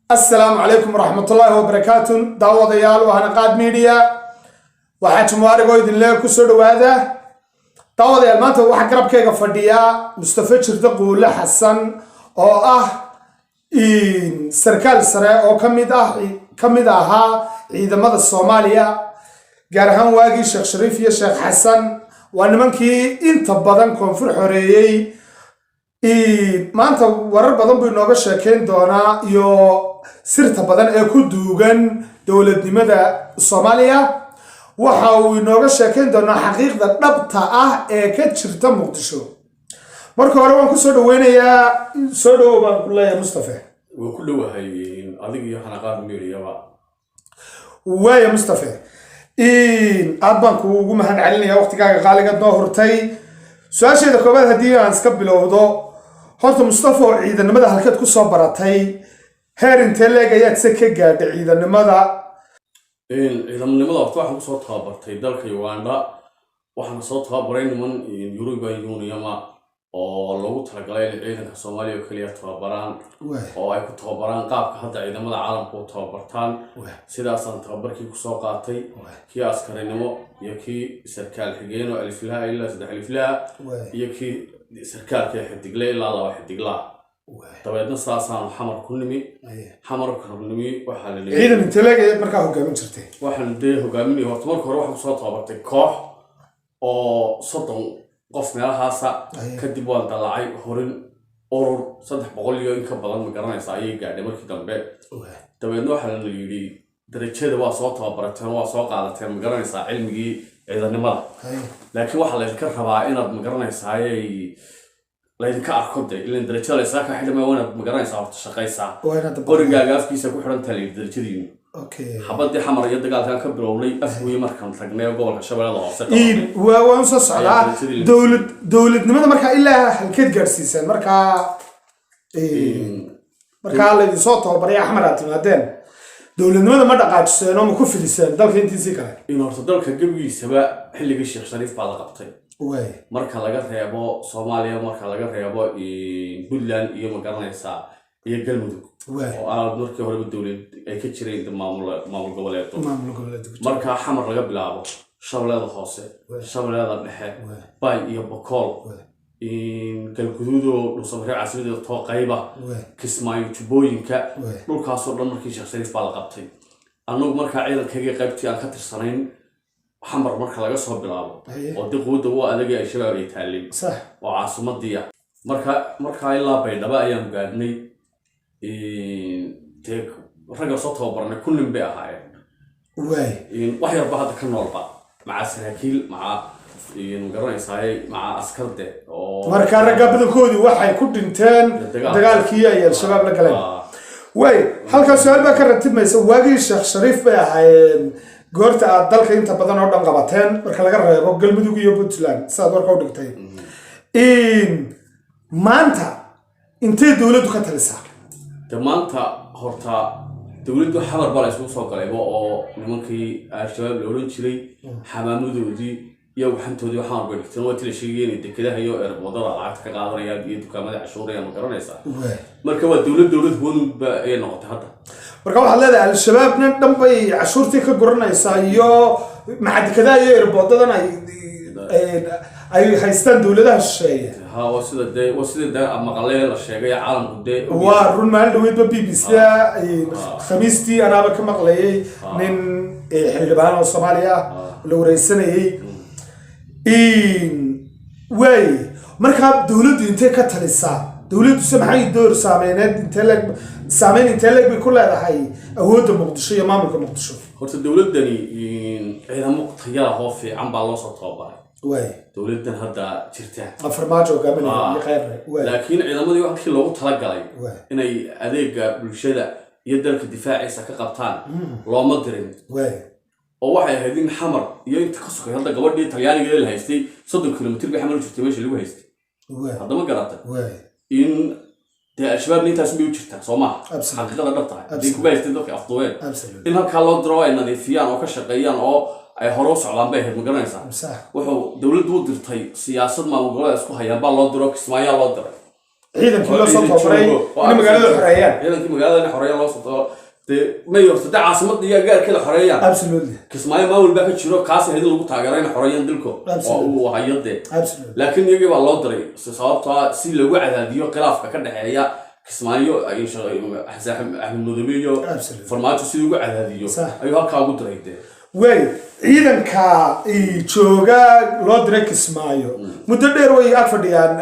Asalaamu calaykum waraxmatullaahi wabarakaatu. Daawadayaal, waa Hanaqaad Media, waxaa jumwaarigoo idin leeg kusoo dhawaada. Daawadayaal, maanta waxaa garabkayga fadhiya Mustafe Jirde Quule Xasan oo ah sarkaal sare oo kamid ahaa ciidamada Soomaaliya, gaar ahaan waagii Sheekh Shariif iyo Sheekh Xasan. Waa nimankii inta badan koonfur xoreeyey. Maanta warar badan buu inooga sheekeyn doonaa iyo sirta badan ee ku duugan dowladnimada Soomaaliya. Waxa uu inooga sheekeyn doonaa xaqiiqda dhabta ah ee ka jirta Muqdisho. Marka hore waan kusoo dhaweynayaa. Soo dhawow baan ku leeyahay, Mustafe. Waan ku dhowahay, adiga iyo Hanaqaad Mediaba. Waaya Mustafe, aad baan kuugu mahad celinaya waqtigaaga qaaligaad noo hurtay. Su-aasheeda koowaad haddii aan iska bilowdo, horta Mustafa, oo ciidanimada halkeed kusoo baratay? Heer intee leeg ayaad se ka gaadhay ciidanimada? Ciidamanimada horta waxaan kusoo tababartay dalka Uganda. Waxaana soo tababaray niman European Union oo loogu talagalay inay ciidanka Soomaaliya oo keliya tababaraan, oo ay ku tababaraan qaabka hadda ciidamada caalamka u tababartaan. Sidaasaan tababarkii kusoo qaatay, kii askarinimo iyo kii sarkaal xigeen oo aliflaha ilaa saddex aliflaha iyo kii sarkaalka xidigle ilaa laba xidiglaha. Dabeedna saasaanu Xamar ku nimi. Xamar nimi waxaa la leeyahay Ciidan intee leeg ayaad markaa hogaamin jirtay? Waxaan dee hogaaminaya, horta marka hore waxaan kusoo tababartay koox oo 30 qof meelahaasa. Kadib waan dallacay, horin urur 300 iyo in ka badan, ma garanaysa, ayay gaadhay markii dambe. Dabeedna waxaa la yidhi, darajada waa soo tababarateen, waa soo qaadateen, ma garanaysaa, cilmigii ciidanimada, laakiin waxaa laydinka rabaa inaad, ma garanaysaaye, laydinka arko de ilan darajada laysaga kaa xidhmaya. Waa inaad, ma garanaysaa, horta shaqaysaa. Waa inaad Qorigaaga afkiisa ku xidhan taa layidhi darajadiinu. Xabadii Xamar iyo dagaalkan ka bilownay Afguye markaan tagnay oo gobolka Shabeellada Hoose qabanay. Waan soo socdaa. Ayaa darajadii. Dowladnimada markaa ilaa halkeed gaadhsiiseen markaa laydinsoo tababaray, Axmar aad timaadeen? Dowladnimada ma dhaqaajiseen oo ma ku fidiseen dalka intiisii kale? In horta dalka gebigiisaba xilligii Sheekh Shariif baa la qabtay, marka laga reebo Soomaaliya, marka laga reebo Puntland iyo, ma garanaysaa, iyo Galmudug, oo aan markii horeba dowlad ay ka jireen maamul goboleedo. Maamul goboleed. Marka Xamar laga bilaabo, Shabeellada Hoose, Shabeellada Dhexe, Bay iyo Bokool, Galguduudoo Dhuusamareeb caasimadeeda too qayba, Kismaayo, Jubbooyinka, dhulkaasoo dhan markii Sheekh Shariif baa la qabtay. Annagu markaa ciidankaygii qaybtii aan ka tirsanayn, Xamar marka laga soo bilaabo, oo de quwadda u adagay ay Shabaab ay taallay, oo caasimadii ah, markaa ilaa Baydhabo ayaanu gaadhnay. Dee ragga soo tababarnay kun nin bay ahaayeen. Wax yarba hadda ka noolba, maca saraakiil, maca, magaranaysaay, maca askarde oo Markaa ragga badankoodii waxay ku dhinteen Dagaal. dagaalkii ay Al-Shabaab la galeen. Waay, halkaas su-aal baa ka ratibmaysa. Waagii Sheekh Shariif bay ahaayeen goorta aad dalka inta badan oo dhan qabateen, marka laga reebo Galmudug iyo Puntland, sidaad warka u dhigtay. Maanta intay dowladdu ka talisaa? De maanta horta dowladdu Xamar baa la isugu soo galayba, oo nimankii Al-Shabaab la odhan jiray xamaamadoodii iyo waxantoodii Xamar bay dhigteen. Waa ti la sheegaya inay dekedaha iyo airportada lacagta ka qaadanayaan iyo dukaamada cashuurayaan, ma garanaysaa. Marka waa dowlad huwanba ayay noqotay hadda. Marka waxaad leedahay Al-Shabaabna dhan bay cashuurtii ka guranaysaa iyo maxadikadaha iyo airportadan ay haystaan dowladaha shisheeye. Ha, waa sida dee maqalee la sheegay, caalamku dee ogyahay. Waa run. Maalin dhaweydba BBC da Khamiistii anaaba ka maqlayay nin xildhibaan oo Soomaaliya ah la wareysanayay. Waay, markaa dowladdu intee ka talisaa? Dowladdu se maxay door saameyneed, intee leeg, saameyn intee leeg bay ku leedahay awoodda Muqdisho iyo maamulka Muqdisho? Horta dowladdani ciidamo taya oo fiican baa loo soo tababaray, dowladdan hadda jirta. Farmaajo hogaaminaya iyo Kheyre, waay. Laakiin ciidamadii halkii loogu talagalay inay adeega bulshada iyo dalka difaaciisa ka qabtaan looma dirin, oo waxay ahayd in Xamar iyo inta ka sokay. Hadda gabadhii Talyaaniga la haystay 30 kilomitir bay Xamar u jirtay meesha lagu haystay. Haddama garata in dee Al-Shabaabna intaas bay u jirtaa, soo maha? Absolutely. Xaqiiqada dhab tahay haddii kuma haysteen dadka afduween, in halkaa loo diro, ay nadiifiyaan oo ka shaqeeyaan oo ay hore u socdaan bay ahayd, ma garanaysaa. Wuxuu dowladdu u dirtay siyaasad maamul goboleed isku hayaan baa loo diro. Kismaayaa loo diray. Ciidankii loo soo tababaray inay magaalada xoreeyaan. Ciidankii magaalada inay xoreeyaan loo soo tababaro dee, may horta dee caasimada iyo gaarkeeda xoreeyaan. Kismaayo maamul baa ka jiro, kaas ahayd in lagu taageero inay xoreeyaan dilko oo uu hayo dee. Laakiin iyagii baa loo diray sababtoo ah si lagu cadaadiyo khilaafka ka dhexeeya Kismaayo ay Axmed Madoobe iyo Farmaajo, si lagu cadaadiyo ayuu halkaa ugu diray dee. Waay, ciidanka jooga loo diray Kismaayo muddo dheer way ag fadhiyaan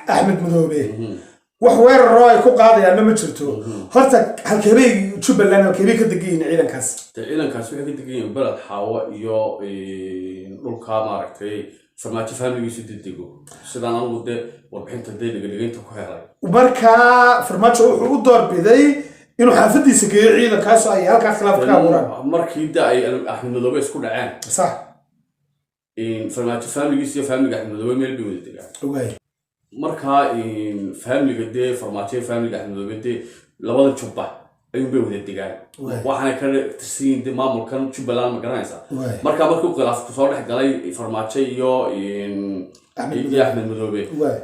Axmed Madoobe, wax weeraroo ay ku qaadayaanna ma jirto. Horta halkeebay Jubbaland, halkeebay ka degan yihiin ciidankaas? Dee ciidankaas waxay ka degan yihiin Beled Xaawo iyo dhulka maaragtay Farmaajo faamiligiisu degdego, sidaan anigu dee warbixinta dee dhigadhigaynta ku helay. Markaa Farmaajo wuxuu u doorbiday inuu xaafadiisa geeyo ciidankaas oo ay halkaa khilaaf ka abuuraan. Markii de ay Axmed Madoobe isku dhaceen, Farmaajo faamiligiisa iyo faamiliga Axmed Madoobe meel bay wada degaan. Markaa faamiliga dee Farmaajo iyo faamiliga Axmed Madoobe dee labada Jubba ayuun bay wada degaan. Waxaanay ka tirsan yihiin dee maamulkan Jubbaland, ma garanaysaa? Markaa markuu khilaafku soo dhex galay Farmaajo iyo Axmed. Iyo Axmed Madoobe,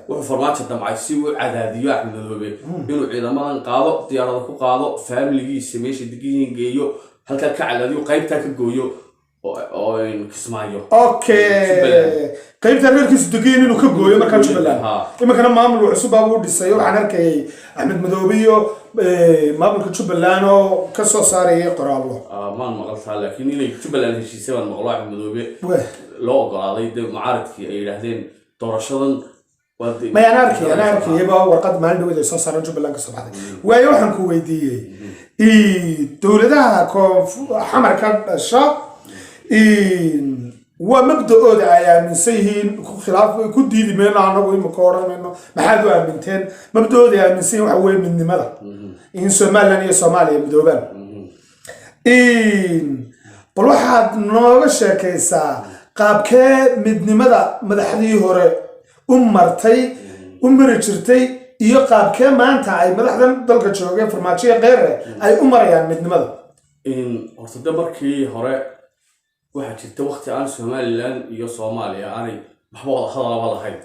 wuxuu Farmaajo damcay si uu cadaadiyo Axmed Madoobe inuu ciidamadan qaado, diyaarada ku qaado, faamiligiisa meesha degan yihiin geeyo, halkaa ka cadaadiyo, qaybtaa ka gooyo oo Kismaayo. Okay, qaybta reerkiisu degan inuu ka gooyo markaa Jubbaland. Ha. Iminkana maamul cusub baa uu dhisay. Waxaan arkayay Axmed Madoobe iyo maamulka Jubbaland oo ka soo saarayay qoraallo. Ah, maan maqaltaa, laakiin inay Jubbaland heshiisay baan maqlo. Axmed Madoobe loo ogolaaday dee, mucaaradkii ay yidhaahdeen doorashadan waa Maya, ana arkay, ana arkayaba warqad maalin dhaweed ay soo saareen Jubbaland ka soo baxday. Waayo, waxaan ku weydiiyey, dowladaha Xamar ka dhasha waa mabda-ooda ay aaminsan yihiin, ku khilaaf ku diidi mayno anagu, imika odhan mayno maxaad u aaminteen. Mabda-ooda ay aaminsan yihiin waxa weeye midnimada, in Somaliland iyo Soomaaliya midoobaan. Bal waxaad nooga sheekaysaa qaabkee midnimada madaxdii hore u martay, u mari jirtay, iyo qaabkee maanta ay madaxdan dalka joogeen, Farmaajo iyo Kheyre, ay u marayaan midnimada? Horta de markii hore waxaa jirta waqti aan Somaliland iyo Soomaaliya aanay waxba wada hadalaba lahayn.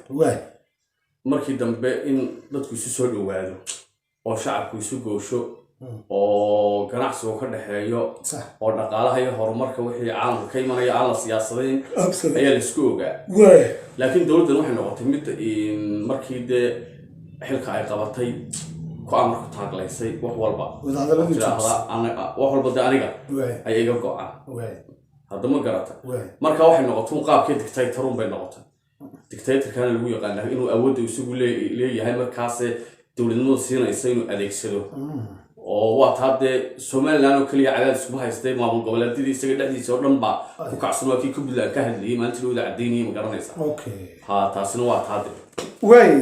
Markii dambe in dadku isu soo dhowaado oo shacabku isu goosho oo ganacsigu ka dhexeeyo oo dhaqaalaha iyo horumarka wixii caalamka ka imanaya aan la siyaasadayn ayaa la isku ogaa. Laakiin dowladdan waxay noqotay mid markii dee xilka ay qabatay ku amar ku taaglaysay wax walba. Wadahadaladii. Tidhaahda wax walba dee aniga ay iga go-aan. Hadda ma garata? Marka waxay noqotay un qaabkii dictator bay noqotay. Dictatorkana lagu yaqaana inuu awoodda isagu leeyahay, markaase dowladnimadu siinaysa inuu adeegsado, oo waa taa dee Somaliland oo keliya cadaadis kuma haystay, maamul goboleedyadii isaga dhexdiisa oo dhan baa ku kacsan. Waa kii ka Puntland ka hadlayay maalintii looda cadaynayay, ma garanaysa? Okay. Ha, taasina waa taa de. Waay,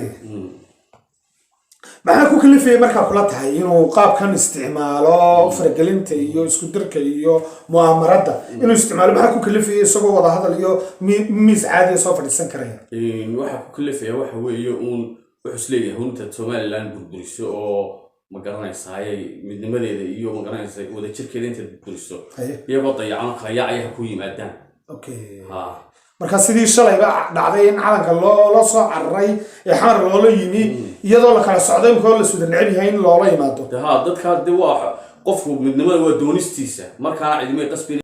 maxaa ku kalifayay markaa kula tahay inuu qaabkan isticmaalo, faragelinta iyo isku dirka iyo mu'aamarada inuu isticmaalo? Maxaa ku kalifayay isagoo wada hadal iyo miis caadiya soo fadhiisan karaya? Waxaa ku kalifaya waxa weeye uun wuxuu isleeyahay huntaad Somaliland burburiso oo, ma garanaysaaye, midnimadeeda iyo, ma garanaysa, wadajirkeeda intaad burburiso, iyagoo dayacan oo kala yaacaya ha ku yimaadaan. Ha. Marka sidii shalayba dhacday in calanka loola soo cararay ee Xamar loola yimi iyadoo la kala socday, imkoo la suda neceb yahay, in loola yimaado. De ha, dadka de waa qofku midnimada waa doonistiisa, markaana cidimay qasbin.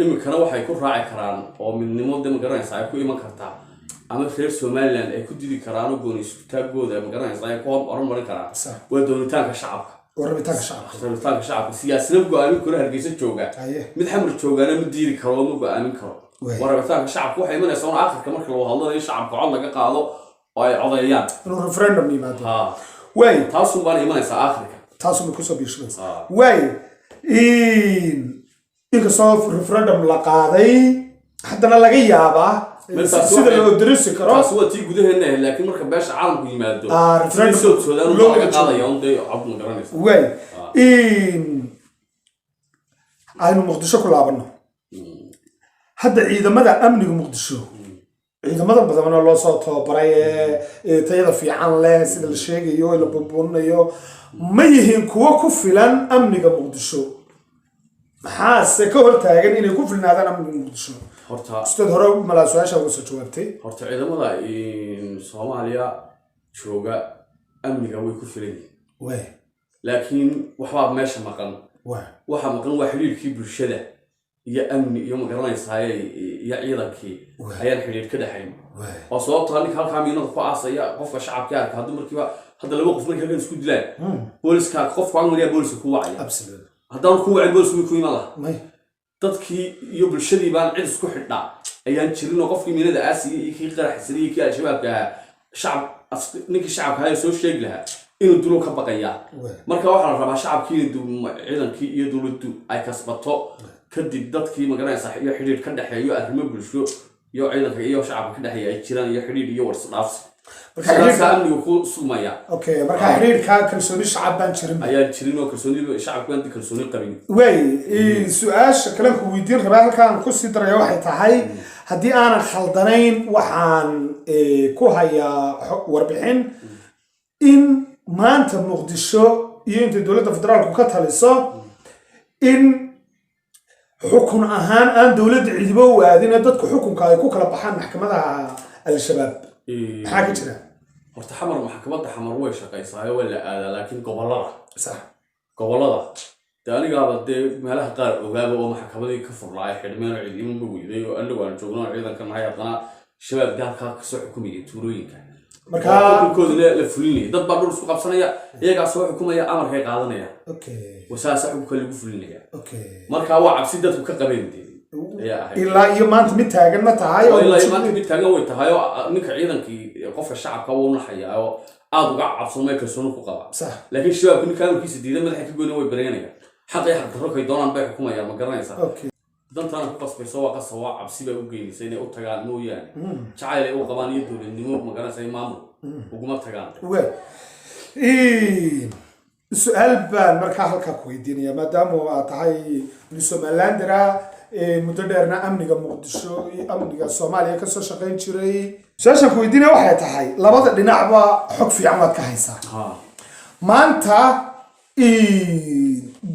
Iminkana waxay ku raaci karaan oo midnimo de, ma garanaysa, ay ku iman kartaa ama reer Somaliland ay ku didi karaan oo gooni isku-taagooda, ma garanaysa, ay ku horumarin karaan waa doonitaanka shacabka. Oo rabitaanka shacabka. Rabitaanka shacabka. Siyaasina go-aamin karo Hargeysa jooga, mid Xamar joogaana ma diidi karo oo ma go-aamin karo. Waa rabitaanka shacabka. Waxay imanaysaa un aakhirka marka lagu hadlanayo shacabka cod laga qaado oo ay codeeyaan. Inuu referendum yimaado. Ha. Waay. Taasun baana imanaysaa aakhirka. Taasuma kusoo biishubaysa. Waay, inkastoo referendum la qaaday, haddana laga yaabaa Taasi sida loo dirisi karo. Taasi waa tii gudaheena ahayd, laakiin marka beesha caalamku yimaado, referendum sidii South Sudan loo unbaa laga wada qaadaya un dee cod, ma garanaysa? Waay, aynu Muqdisho ku laabanno hadda. Ciidamada amniga Muqdisho, ciidamada badanoo loo soo tababaray ee tayada fiican leh, sida la sheegayo ee la buunbuuninayo, ma yihiin kuwo ku filan amniga Muqdisho? Maxaase ka hortaagan inay ku filnaadaan amniga Muqdisho? Horta Ustaad, hore malaa su-aasha uga soo jawaabtay. Horta ciidamada Soomaaliya jooga Amniga way ku filan yihiin, laakiin waxbaa meesha maqan. Waxa maqan waa xidhiidhkii bulshada iyo amni iyo, magaranaysaay, iyo ciidankii ayaan xidhiidh ka dhexayn. Oo sababta ninka halkaa miinada ku aasaya, qofka shacabka arka, haddii markiiba hadda laba qof markii halkan isku dilaan, booliska qofku aan mariyaa, booliska ku wacaya. Haddaan ku wacin, boolisku way ku iman laha. May. Dadkii iyo bulshadii baan cid isku xidhaa ayaan jirin, oo qofkii miinada aasiyay iyo kii qaraxsanay iyo kii Al-Shabaabka ahaa, shacab ninkii shacabka ahaa ee soo sheegi lahaa inuu dulo ka baqayaa. Marka waxaa la rabaa shacabkii in ciidankii iyo dowladdu ay kasbato, kadib dadkii, magaranaysa, iyo xidhiidh ka dhexeeyo, arrimo bulsho iyo ciidanka iyo shacabka ka dhexeeya ay jiraan, iyo xidhiidh iyo warsdhaafsi. Marka sidaasaa amnigu ku sugmaya. Okay, marka xidhiidhka kalsooni shacab baan jirin. Ayaan jirin, oo kalsooni shacabku aan kalsooni qabin. Waay, su-aasha kalen ku weydiin rabaa halkaan kusii daraya waxay tahay, haddii aanan khaldanayn, waxaan ku hayaa warbixin in maanta Muqdisho iyo intay dowladda federaalku ka taliso in xukun ahaan aan dowladda cidibo u aadin, ee dadku xukunka ay ku kala baxaan maxkamadaha Al-Shabaab. Maxaa ka jira? Horta Xamar, maxkamadda Xamar way shaqaysaayo, waa la aadaa, laakiin gobollada gobollada dee anigaaba dee meelaha qaar ogaaba oo maxkamadii ka furlaay xidhmeen oo ciidanba weyday, oo anagu aan joogno oo ciidanka nahay, haddana Shabaab dee halkaa kasoo xukumayay tuulooyinka. Oo xukunkoodina la fulinaya. Dad baa dhul isku qabsanaya, iyagaa soo xukumaya, amarkay qaadanaya. Wasaasa xukunka lagu fulinaya. Marka waa cabsi dadku ka qabeen dee ayaa ahayd. Ilaa iyo maanta mid taagan ma tahay? Oo ilaa iyo maanta mid taagan way tahay, oo ninka ciidankii qofka shacabka wuu naxayaa oo aada uga cabsanmay, kalsooni ku qaba. Laakiin Shabaabku ninka amarkiisa diiday madaxa ka goyna, way bareynayaan, xaq iyo xaq darro kay doonaan bay xukumayaan, ma garanaysaa? Dantaana ku qasbayso, waa qasab, waa cabsi bay u geynaysa inay u tagaan mooyaane, jacayl ay u qabaan iyo dowladnimo, ma garanaysa, iyo maamul uguma tagaan. Waay, su-aal baan markaa halkaa ku weydiinaya, maadaama aad tahay nin Somalilandera, muddo dheerna amniga Muqdisho iyo amniga Soomaaliya kasoo shaqayn jiray. Su-aashaan ku weydiinaya waxay tahay, labada dhinacba xog fiican waad ka haysaa. Maanta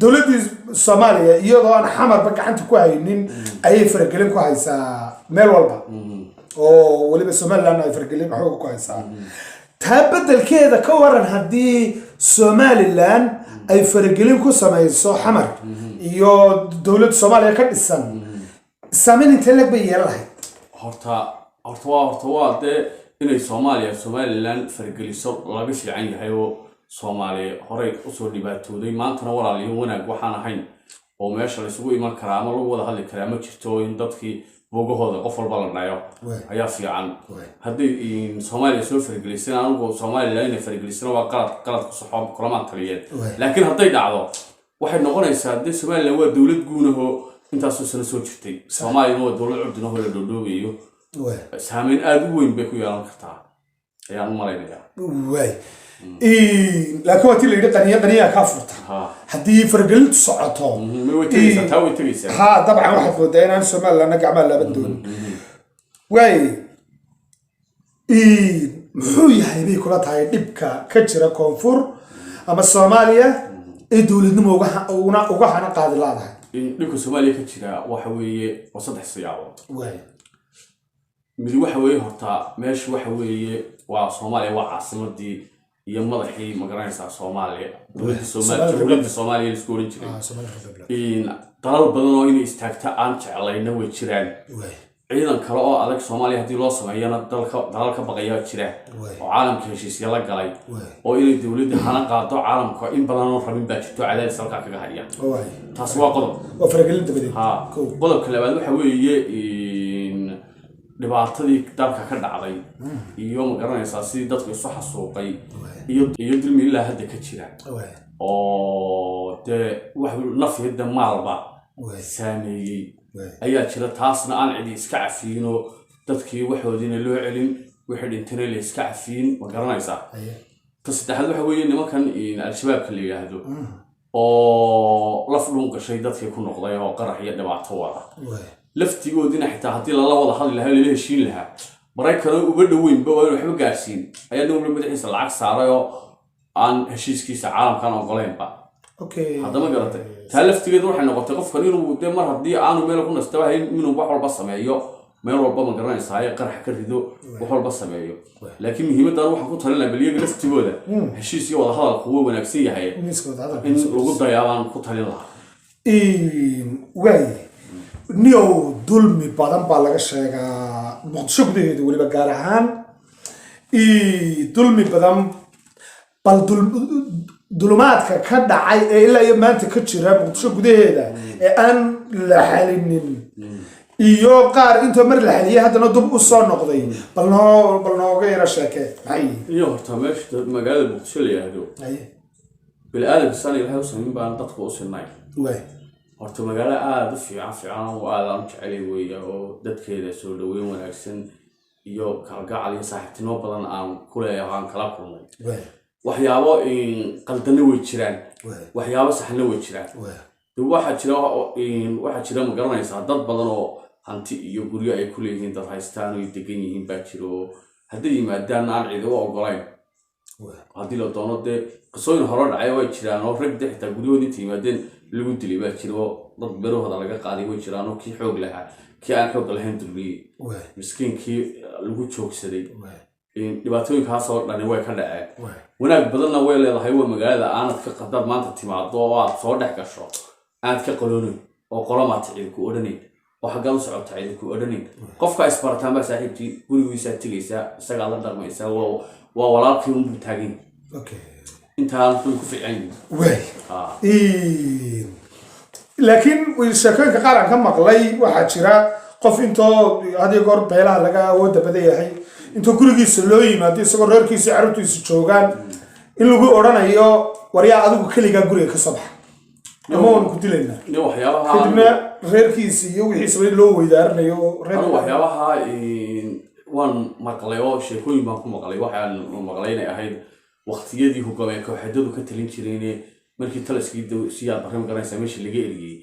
dowladdii Soomaaliya, iyadoo aan Xamarba gacanta ku haynin, ayay faragelin ku haysaa meel walba, oo weliba Somaliland ay faragelin xooga ku haysaa. Taa beddelkeeda ka waran haddii Somaliland ay faragelin ku samayso Xamar iyo dowladda Soomaaliya ka dhisan, saameyn intee leeg bay yeelan lahayd? Horta waa dee inay Soomaaliya Somaliland fargeliso laga fiican yahay, oo Soomaaliya horey usoo dhibaatooday, maantana walaaliyo wanaag waxaan ahayn oo meesha laysugu iman karaa ama lagu wada hadli karaa ma jirto. In dadkii boogahooda qof walba la dhayo ayaa fiican. Hadday Soomaaliya soo fargelisana, anigu Somaliland inay fargelisana waa qalad, qalad ku soxo kulamaan taliyeen. Laakiin hadday dhacdo, waxay noqonaysaa dee Somaliland waa dowlad guunahoo intaasoo sano soo jirtay, Soomaaliyana waa dowlad curdinahoo la dhoodhoobayo. Saameyn aada u weyn bay ku yeelan kartaa ayaan u malaynayaa. Waay, laakiin waa tii la yidhi qaniya qaniyaa kaa furta. Haddii faragelintu socoto. Way tegaysaa, taa way tegaysaa. Ha, dabcan waxaad moodaa inaan Somalilandna gacmaha laaban doonin. Waay, muxuu yahay bay kula tahay dhibka ka jira koonfur ama Soomaaliya ee dowladnimo uga hana qaadi laadahay? Dhibka Soomaaliya ka jira waxa weeye waa saddex siyaabood. Mid waxa weeye, horta meeshu waxa weeye waa Soomaaliya, waa caasimadii iyo madaxii, magaranaysaa, Soomaaliya, dowladda Soomaaliya, jamhuuriyadda Soomaaliya laisku oran jiray. Somali Republic. Dalal badan oo inay istaagta aan jeclayna way jiraan. Ciidan kale oo adag Soomaaliya haddii loo sameeyana, dalka dalal ka baqaya jira oo caalamka heshiisya la galay oo inay dowladda hana qaado caalamka in badan oo rabin baa jirto, cadaadis halkaa kaga haya. Taasi waa qodob. Waa faragelin dabadeed. Ha. Kow. Qodobka labaad waxa weeye dhibaatadii dalka ka dhacday iyo, ma garanaysaa, sidii dadku isu xasuuqay iyo dulmi ilaa hadda ka jira oo dee wax naf iyo de maalba saameeyey ayaa jira. Taasna aan cidi iska cafiinoo, dadkii waxoodiina loo celin, wixii dhintayna la iska cafiin, ma garanaysaa? Ta saddexaad waxa weeye nimankan Al-Shabaabka la yidhaahdo oo laf dhuun gashay dadkii ku noqday oo qarax iyo dhibaato wada. Laftigoodina xitaa haddii lala wada hadli lahaa, lala heshiin lahaa, Maraykanoo uga dhoweynba waa in waxba gaarsiin ayaa nin walba madaxiisa lacag saaray oo aan heshiiskiisa caalamkan ogolaynba. Haddama garatay, taa laftigeedu waxay noqotay qofkan inuu dee mar haddii aanu meel ku nastaba hayn inuu wax walba sameeyo. Meel walba, ma garanaysaa, ee qarax ka rido, wax walba sameeyo. Laakiin muhiimaddan waxaan ku talin lahaa bal iyaga laftigooda heshiis iyo wadahadal kuwa wanaagsan yahay Miiska wadahadalka in lagu dayaabaan ku talin lahaa. Waay, niyow, dulmi badan baa laga sheegaa Muqdisho gudaheeda, weliba gaar ahaan dulmi badan. Bal dulumaadka ka dhacay ee ilaa iyo maanta ka jira Muqdisho gudaheeda ee aan la xalinin, iyo qaar intoo mar la xaliyay haddana dub u soo noqday, bal nooga yara sheeke, maxay yihiin? Iyo horta meesha magaalada Muqdisho la yidhaahdo, bini aadamka saan Ilaahay u samayn baan dadku u sinay. Horta magaalo aada u fiican fiican oo aada aan u jecelay weeye, oo dadkeeda soo dhaweyn wanaagsan iyo kalgacal iyo saaxiibtinimo badan aan ku leeyahay, aan kala kulmay. Waxyaabo qaldanna way jiraan, waxyaabo saxna way jiraan. De waxaa jira, ma garanaysaa, dad badan oo hanti iyo guryo ay ku leeyihiin, dad haystaan oo ay degan yihiin baa jira, oo hadday yimaadaan aan cidi u ogolayn. Haddii la doono, dee qisooyin hore dhacay way jiraan, oo rag de xitaa guryahood inta yimaadeen lagu dilay baa jira, oo dad berahooda laga qaaday way jiraan, oo kii xoog lahaa kii aan xoog lahayn dulmiyey, miskiinkii lagu joogsaday. Dhibaatooyinkaasoo dhani way ka dhaceen. Wanaag badanna way leedahay. Waa magaalada aanad ka qadaad maanta timaado oo aad soo dhex gasho aanad ka qaloonayn, oo qolomaata cidi ku odhanayn, oo xaggaad u socota cidi ku odhanayn. Qofka isbarataan baa saaxiibtii, gurigiisaa tegaysaa, isagaa la dhaqmaysaa, waa walaalkii unbuu taagan. Intaan way ku fiican yihiin. Laakiin sheekooyinka qaar aan ka maqlay waxaa jira qof intoo had iyo goor beelaha laga awooda badan yahay, intoo gurigiisa loo yimaado isagoo reerkiisa, carruurtiisa joogaan, in lagu odhanayo: "Waryaa, adigu keligaa guriga ka soo baxa ama waanu ku dilaynaa." Nin waxyaabaha Kadibna reerkiisi iyo wixiisaba in loo weydaarinayo oo anu waxyaabaha waan maqlay, oo sheekooyin baan ku maqlay. Waxaan maqlay inay ahayd waqtiyadii hogaamiye kooxeedyadu ka talin jireen, markii taliskii Siyaad Barre, ma garanaysaa, meeshii laga eriyey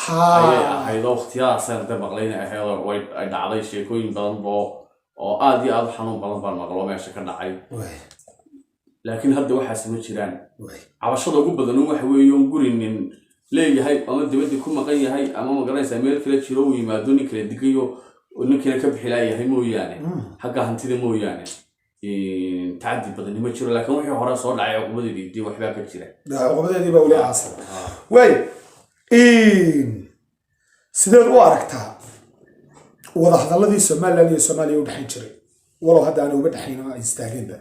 ayay ahayd, oo waqtiyadaasaan de maqlay inay ahayd, oo way ay dhacday. Sheekooyin badan oo aad iyo aad u xanuun badan baan maqlo meesha ka dhacay. Laakiin hadda waxaas ma jiraan. Cabashada ugu badan waxa weeye un guri nin leeyahay ama dibadda ku maqan yahay ama, ma garanaysaa, meel kale jiro, uu yimaado nin kala degayo oo ninkiina ka bixilaayahay mooyaane, xagga hantida mooyaane, tacadi badani ma jiro. Laakiin wixii hore soo dhacay, cuqubadeedii dee waxbaa ka jira. Cuqubadeedii baa weli aasan. Waay, sideed u aragtaa wadahadalladii Somaliland iyo Soomaaliya u dhexayn jiray, walow hadda aanay uga dhexayn oo ay istaageenba?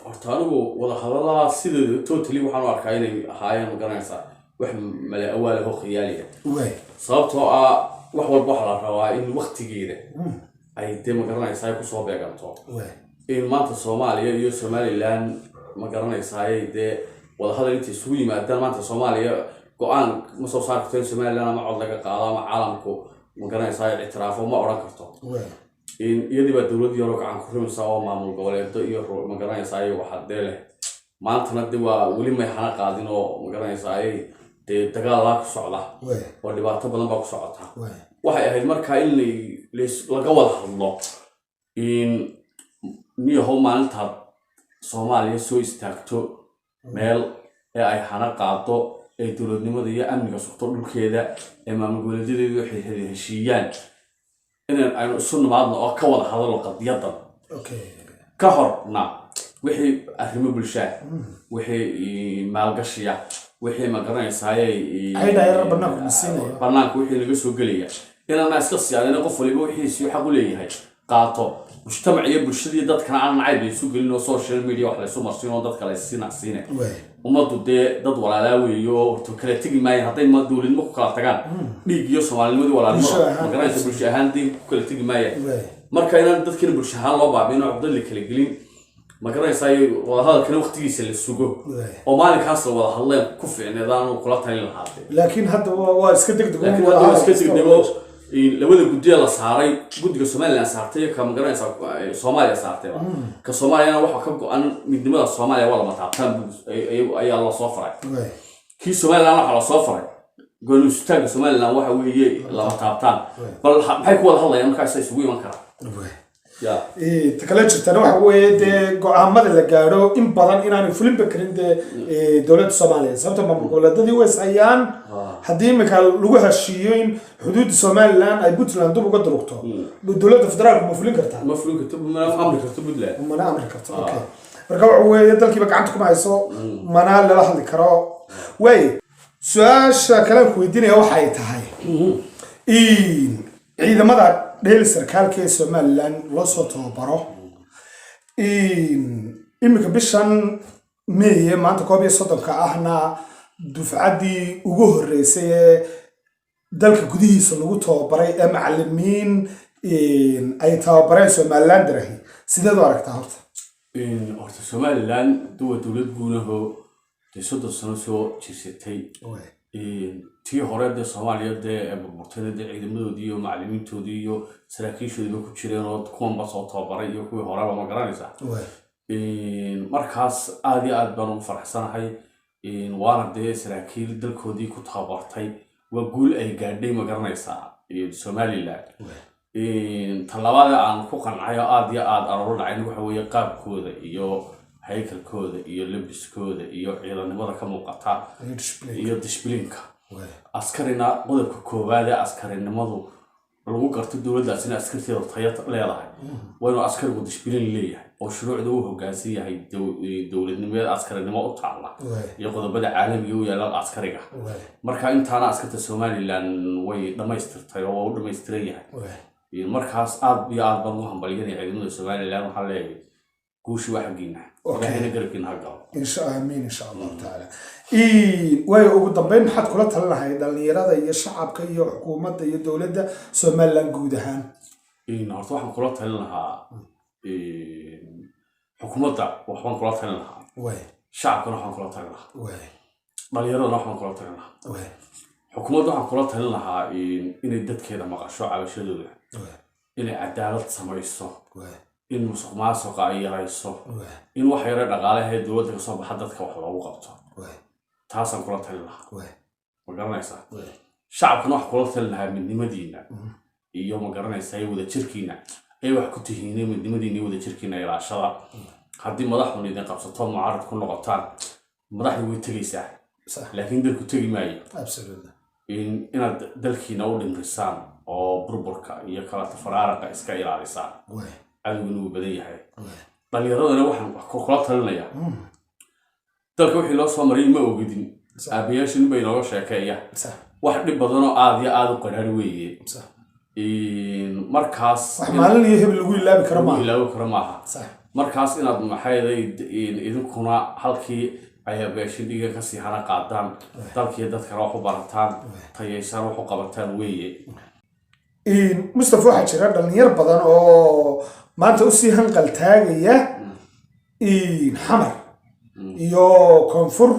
Horta anigu wadahadallada sideeda totally waxaan u arkaa inay ahaayeen, ma garanaysaa, wax male awaalaho khiyaaliya. Sababtoo ah wax walba waxaa la rabaa in waktigeeda ay dee, ma garanaysaa, ay kusoo beeganto. In maanta Soomaaliya iyo Somaliland, ma garanaysaay, dee wadahadal intay isugu yimaadaan, maanta Soomaaliya go-aan ma soo saari karto in Somaliland ama cod laga qaado ama caalamku, ma garanaysaay, ictiraafo ma odhan karto. In iyadii baa dowlad yaroo gacan ku rimaysa oo maamul goboleedo iyo ma garanaysaay, waxa dee leh maantana de waa weli may hana qaadin, oo ma garanaysaay, dee dagaalaa ku socda oo dhibaato badan baa ku socota. Waxay ahayd markaa in laga wada hadlo in niyahow maalintaad Soomaaliya soo istaagto meel ee ay hana qaado, ee dowladnimada iyo amniga sugto dhulkeeda, ee maamul goboleedyadeedu waxay heshiiyaan, inaan aynu isu nimaadno oo ka wada hadalno qadiyadan. Ka horna wixii arrimo bulshaa, wixii maalgashiya, wixii, ma garanaysaay, Caydha yarar banaanku na siinaya. Banaanka wixii laga soo gelaya inaana iska siyaadina, qof waliba wixiisii xaq u leeyahay qaato, mujtamac iyo bulshadii dadkana aan nacayb laysu gelin, oo social media wax laysu marsiin, oo dadka laysina siine. Ummaddu dee dad walaalaa weeye, oo horta kala tegi maayeen hadday ma dowladnimo ku kala tagaan, dhiig iyo soomaalinimadii Bulsho walaalnimada ahaan. Ma garanaysa, bulsho ahaan dee ku kala tegi maayeen. Marka inaan dadkina bulsho ahaan loo baabiin oo cugdad la kala gelin, ma garanaysaa, wadahadalkana waqtigiisa la sugo oo maalinkaas la wada hadleen ku fiicneedaan kula talin lahaatee. Laakiin hadda waa iska degdeg. Laakiin hadda waa iska degdego. Labada guddiya la saaray, guddiga Somaliland saartay iyo ka, ma garanaysaa, Soomaaliya saartayba, ka Soomaaliyana waxaa ka go-an midnimada Soomaaliya waa lama taabtaan ayaa la soo faray. Kii Somaliland waxaa la soo faray gooniisutaagga Somaliland waxa weeye lama taabtaan. Bal maxay ku wada hadlayaan markaasa isugu iman karaa? Waay. Ya. Ta kale jirtana waxa weeye, dee, go-aamada la gaadho in badan inaanay fulinba karin, dee, dowladda Soomaaliya, sababta maamul goboleedadii way ishayaan. Haddii iminka lagu heshiiyo in xuduudda Somaliland ay Puntland dib uga durugto, dowladda federaalku ma fulin kartaa? Ma fulin karto, mana amri karto Puntland. Mana amri karto. Okay, marka waxa weeye dalkiiba gacanta kuma hayso, mana lala hadli karo. Waay, su-aasha kale aan ku weydiinaya waxay tahay in ciidamada dheeli sarkaalka ee Somaliland loo soo tababaro iminka bishan Meeye, maanta 31-ka ahna, dufcaddii ugu horreysay ee dalka gudihiisa lagu tababaray ee macalimiin ay tababareen Somaliland darahi, sideed u aragtaa horta? Horta Somaliland waa dowlad guunaho, dee, 30 sano soo jirsatay. Tii hore, dee, Soomaaliya, dee, ee burburtayna, dee, ciidamadoodii iyo macalimiintoodii iyo saraakiishoodiiba ku jireen oo kuwanba soo tababaray iyo kuwii horeba, ma garanaysaa? Markaas aad iyo aad baan ugu faraxsanahay, waana, dee, saraakiil dalkoodii ku tababartay. Waa guul ay gaadhay, ma garanaysaa, Somaliland. Talabaada aan ku qancay oo aad iyo aad aan ula dhacayn waxa weeye qaabkooda iyo haykalkooda iyo labiskooda iyo ciidannimada ka muuqata iyo discipline-ka askarina. Qodobka koowaad ee askarinimadu lagu garto dowladdaas in askarteeda tayo leedahay waa inuu askarigu discipline leeyahay oo shuruucda u hoggaansan yahay dowladnimada askarinimo u taalla iyo qodobada caalamiga u yaalla askariga. Marka intaana askarta Somaliland way dhammaystirtay oo waa u dhammaystiran yahay. Markaas aad iyo aad baan ugu hambalyanaya ciidamada Somaliland. Waxaan leeyahay guushi waa xaggiina. Ilaahayna garabkiina ha galo. Insha, aamiin, insha Allahu tacaala. Waayo, ugu dambeyn, maxaad kula talin lahayd dhalinyarada iyo shacabka iyo xukuumadda iyo dowladda Somaliland guud ahaan? Horta waxaan kula talin lahaa xukuumadda, waxbaan kula talin lahaa. Shacabkana waxaan kula talin lahaa. Dhalinyaradana waxbaan kula talin lahaa. Xukuumadda waxaan kula talin lahaa inay dadkeeda maqasho cabashadooda, inay cadaalad samayso, in musuq maasuqa ay yarayso, in wax yare dhaqaalaha dowladda kasoo baxa dadka wax loogu qabto. Taasaan kula talin lahaa, ma garanaysaa? Shacabkana waxaan kula talin lahaa midnimadiina iyo, ma garanaysaa, iyo wadajirkiina ay wax ku tihiin. Midnimadiina iyo wadajirkiina ilaashada. Haddii madaxun idin qabsato, mucaarad ku noqotaan, madaxdu way tegaysaa, laakiin dalku tegi maayo. Inaad dalkiina u dhimrisaan oo burburka iyo kala tafaraaraqa iska ilaalisaan. Cadowguna wuu badan yahay. Dhalinyaradana waxaan wax kula talinayaa, dalka wixii loo soo maray ma ogidin. Aabayaashin bay inooga sheekeeya. Wax dhib badanoo aada iyo aada u qadhaar weeye. Markaas wax maalin iyo hebel lagu ilaabi karo lagu maaha. Ilaawi karo maaha. Markaas inaad maxayday idinkuna halkii ay aabayaashin dhiiga kasii hana qaadaan, dalkii dadkana wax u barataan, tayeysaan, wax u qabataan weeye. Mustafa, waxaa jira dhalinyar badan oo maanta usii hanqal taagaya Xamar iyo koonfur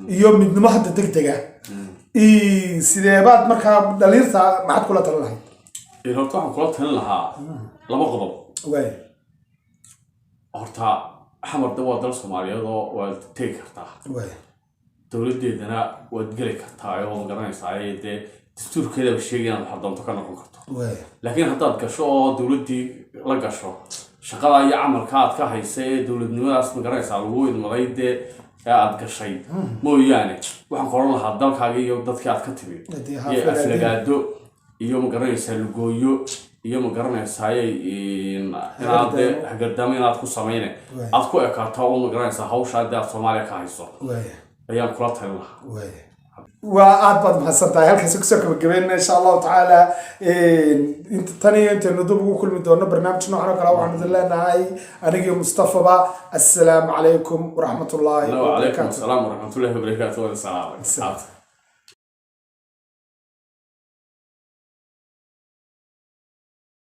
iyo midnimo hadda deg dega. Sideebaad markaa dhalinyarta maxaad kula talin lahayd? Horta waxaan kula talin lahaa laba qodob. Horta Xamar de waa dal Soomaaliyeed oo waad tegi kartaa, dowladdeedana waad geli kartaa oo, ma garanaysaa, dee, dastuurkeedaba sheegay inaad wax doonto ka noqon karto. Laakiin haddaad gasho oo dowladdii la gasho, shaqada iyo camalka aad ka haysa ee dowladnimadaas, ma garanaysaa, lagu idmaday, dee, ee aad gashay mooyaane, waxaan qoran lahaa dalkaaga iyo dadkii aad ka timid Dee ha iyo aflagaadin. Aflagaado iyo, ma garanaysaa, lugooyo iyo, ma garanaysaa, inaad dee hagardaamo inaad ku samayne aad ku ekaato oo, ma garanaysaa, hawshaa dee aad Soomaaliya ka hayso ayaan kula talin lahaa. Waa aad baad mahadsan tahay. Halkaasi kusoo gabagabeyna, insha Allahu tacaala. Inta tan iyo intaynu dib ugu kulmi doono barnaamij noocan oo kale, waxaanu idin leenahay anigiyo Mustafaba, assalaamu calaykum waraxmatullaahi wacalaykum wabarakaatu. Asalaam waraxmatullahi wabarakaatu. Wada salaamay.